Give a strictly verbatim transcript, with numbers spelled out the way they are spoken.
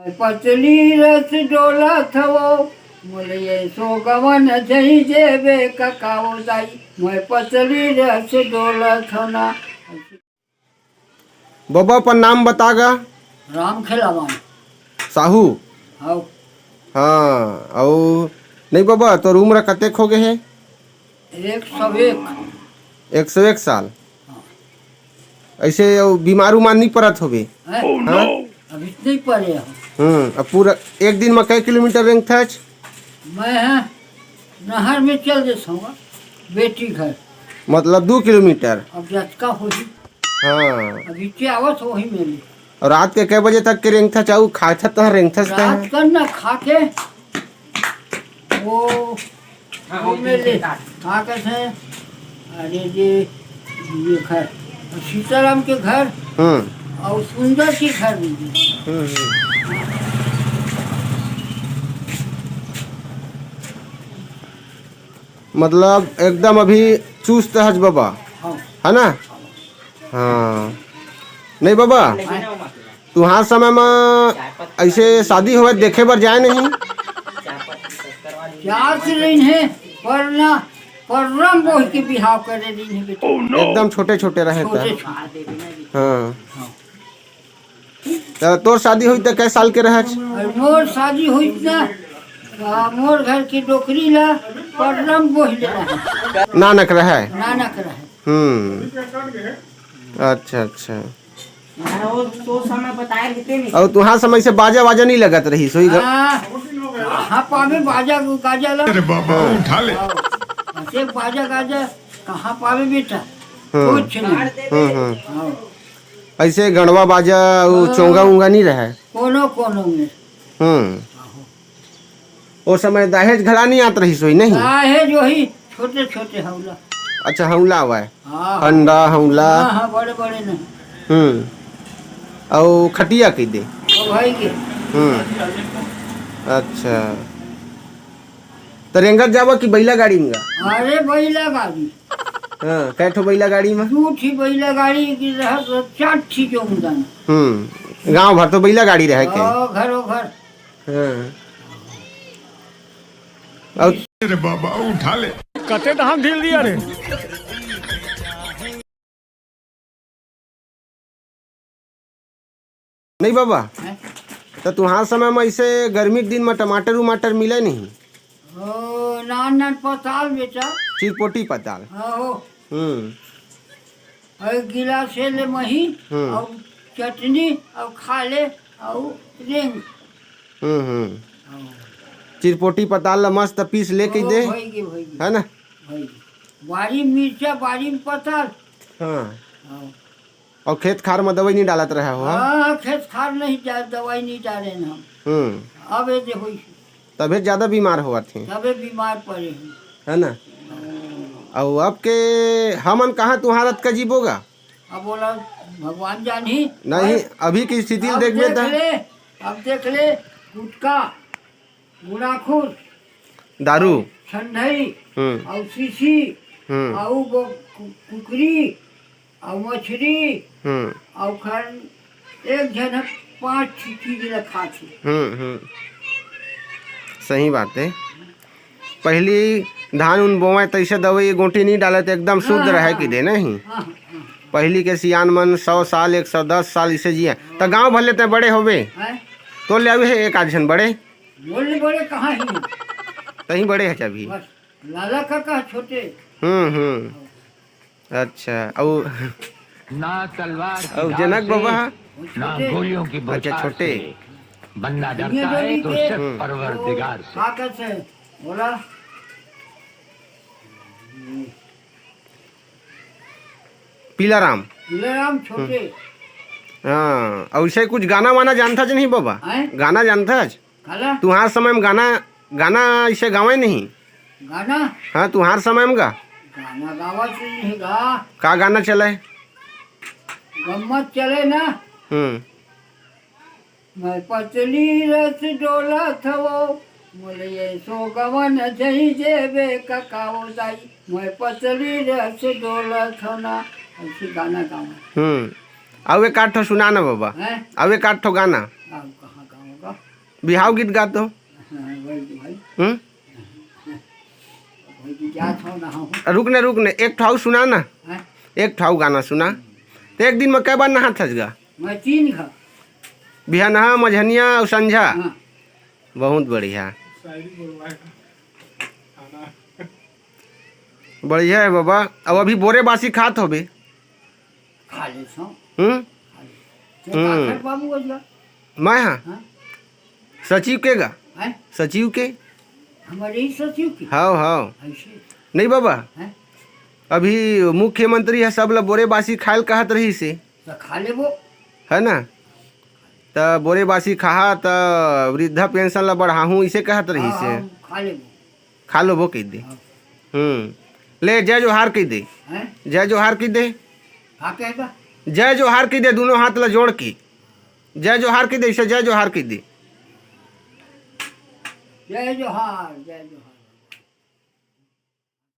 पतली रस डोलत हवो, मोले ये सोगवन जही देवे ककाओ दाई, मैं पतली रस डोलत हव ना। बबा, अपन नाम बता गा। राम खेलावन। साहू? हव। हाँ, अउ नहीं बबा, तोर उम्र कतेक हो गए हे? एक सौ एक। एक सौ एक साल। हाँ। ऐसे अउ बीमार उमार नहीं परत होबे? हैं? हाँ? अभी तो नहीं पड़े हो। हम्म, अब पूरा एक दिन में कई किलोमीटर रेंगथच? मैं, हाँ, नहर में चल देत हूँ, बेटी घर। मतलब दू किलोमीटर? अब जतका होही। हाँ। अभी के आवत हो वही में ले। अउ रात के कै बजे तक के रेंगथच, अउ खाथच त रेंगथच त? रात कर ना खा के, वो, वो में ले, का कहते हैं, अरे जे, ये घर, सीताराम के घर, हम्म। अउ सुंदर के घर में। हम्म, हम्म। मतलब एकदम अभी चुस्त हच बबा, हाँ। है ना? हाँ। नहीं बबा, हाँ। तुहार समय में ऐसे शादी होवत देखे बर जाए नहीं? प्यार से रहिन हे, पर ना, पर रंग बोह के बिहाव करे रहिन हे बेटा। एकदम छोटे छोटे रहे छोटे त। छोटे। हाँ। हाँ। त तोर शादी होइस त कै साल के रहच? अउ मोर शादी होइस ना, त मोर घर के डोकरी ला परनम बोहिले रहय। नानक रहय? नानक रहय। हम्म। अच्छा, अच्छा। अउ तुहार समय से बाजा वाजा नहीं लगत रहिस होही घर? हाँ, हाँ, पावे बाजा गाजा ला। अरे बाबा, उठा ले। हाँ, ऐसे बाजा गाजा कहाँ पावे बेटा? हम्म। कुछ नहीं। हम्म, हम्म। हाँ। ऐसे गंड़वा बाजा, वो हाँ। चोंगा उंगा नहीं रहय? कोनो कोनो में। हम्म। आहो। ओ समय दहेज घला नहीं आत रहिस होही, नहीं? दहेज वही छोटे छोटे हौला। अच्छा, हौला आवय। हाँ, हाँ। हंडा, हौला। हाँ, हाँ, बड़े बड़े नहीं। हम्म। अउ खटिया कहि दे। ओ भाई के। हम्म। अच्छा। त रेंगत जावा कि बैला गाड़ी में गा? अरे, बैला गाड़ी। हाँ, कै ठो बैला गाड़ी में? दू ठी बैला गाड़ी की रहत, चार ठी के उमदन। हम्म, गांव भर तो बैला गाड़ी रहय के। हाँ, घरो घर। हाँ। अउ अरे बाबा, उठा ले। कते धान ढील दिया रे। नहीं बाबा, हैं? त तुहार समय में ऐसे गर्मी के दिन में टमाटर उमाटर मिले नहीं? ओ, नान नान पताल बेटा। चिरपोटी पताल। हाँ हो। हम्म। अउ गिलास ले मही, हम्म। अउ चटनी, अउ खा ले, अउ रेंग। हम्म, हम्म। हाँ। चिरपोटी पताल ला मस्त पीस ले कहि ओ, दे। भई गे, भई गे। है ना? भई गे। बारी मिर्चा, बारी में पताल। हाँ। हाँ। अउ खेत खार में दवाई नहीं डालत रहे हो, हाँ? हाँ, खेत खार नहीं जा-, दवाई नहीं डाले न हम। हम्म। अब ये जे होई। तभे ज्यादा बीमार होवत हे। तभे बीमार पड़े हैं। है ना? अउ अब के हमन कहाँ तुहार अतका जीबो गा? अब बोला, भगवान जानही। नहीं, अब अभी की स्थिति अब देखबे देख त। ले, अब देख ले, गुटखा, गुड़ाखुर, दारू। ठंडई, हम्म। अउ शीशी, हम्म। अउ वो कु-, कुकरी, अउ मछरी, हम्म। अउ खन एक झन ह पांच ठी चीज ल खाथे। हम्म, हम्म। सही बात हे। पहिली धान उन बोवय तइसे दवई गोटी नहीं डालत, एकदम शुद्ध हाँ, रहय हाँ। कि दे नहीं। हाँ, हाँ। पहिली के सियान मन सौ साल, एक सौ दस साल इसे जिए। त गांव भले ते बड़े होबे। हैं? तो ले आवे हे एक आध झन बड़े। बोले बड़े कहाँ ही? तहीं बड़े हे अभी। बस, लाला काका छोटे। हम्म, हम्म। अच्छा, अउ ना तलवार की अउ ढाल जनक से, बाबा? ना गोलियों की अच्छा, बौछार छोटे। से। बंदा डरता है तो सिर्फ हम्म। परवरदिगार से। का कहते हैं? बोला। पीला राम। पीला राम छोटे। हम्म। हाँ, अउ ऐसे कुछ गाना वाना जानथच नहीं बाबा? हैं? गाना जानथच? काला? तुहार समय में गाना, गाना ऐसे गावय नहीं? गाना? हाँ, तुहार समय में गा। गाना गावत नहीं गा। का गाना चलय? गम्मत चले ना। हम्म। मैं पतली रस डोलत हवो, मोले ये सोगवन जही देवे ककाओ दाई, मैं पतली रस डोलत हव ना। ऐसे गाना गावत। हम्म। अउ एक आध ठो सुना ना बाबा। हैं? अउ एक आध ठो गाना। अब कहाँ गाऊंगा? बिहाव गीत गा तो। हाँ, वही तो भाई। हम्म? वही तो जात हो ना हो। रुक ने, रुक ने, एक ठाऊ सुना ना। हैं? एक ठाऊ गाना सुना। तो एक दिन में कै बार नहात हस गा? मैं तीन घर। बिहानहा, मझनिया अउ संझा। हाँ। बहुत बढ़िया। बढ़िया है बाबा। अब अभी बोरे बासी खात होबे? खा ले सो। हम्म? खा ले। ते हम्म। का कर बाबू अजगा? मैं हाँ? हाँ? सचिव के गा? हैं? सचिव के? हमारे ही सचिव के? हाव, हाव। ऐसे? नहीं बाबा। हैं? अभी मुख्यमंत्री ह सब ल बोरे बासी खायल कहत रहिस हे। तो खा लेबो। है ना? त बोरे बासी खाहा त वृद्धा पेंशन ल बढ़ाहूँ, इसे कहत रहिस हे। हाँ, हाँ, खा लेबो। खा लोबो कह दे। हाँ। हम्म। ले, जय जोहार कह दे। हैं? जय जोहार कह दे। का कहेगा? जय जोहार कह दे, दोनों हाथ ल जोड़ के। जय जोहार कह दे, इसे जय जोहार कह दे। जय जोहार, जय जोहार।